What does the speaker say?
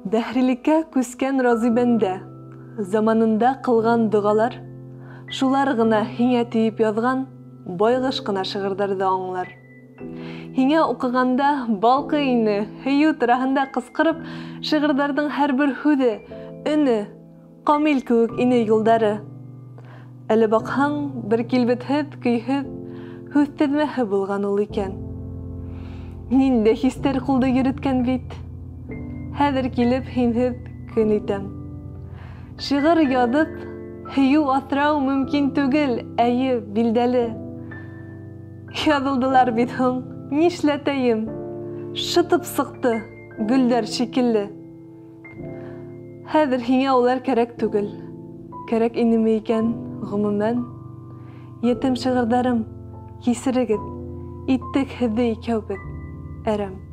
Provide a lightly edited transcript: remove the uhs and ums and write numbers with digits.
Дәһрилеккә күчкән разый бәндә, Заманында кылган догалар, Шулар гына һиңә тиеп язган Байгыш кына шигырьләрдә аңлар. Һиңә укыганда балкый ине, Һөю тураһында кыскырып, Шигырьләрнең һәрбер һүзе, өне, Камил кеүек ине юлдары. Әле бакһаң, бер килбетһез, көйһез һүз тезмәһе булган ул икән. Нинди хистәр кулда йөреткән бит. Хәзер килеп һинһез көн итәм. Шигырь язып, һөю асрау мөмкин түгел, әйе, билдәле. Язылдылар бит һуң, нишләтәем? Шытып сыкты, гөлләр шикелле. Хәзер һиңә улар кәрәк түгел. Кәрәк инеме икән, гомумән? Ятим шигырьләрем, кисерегез, иттек һеҙҙе икәүбеҙ, әрәм.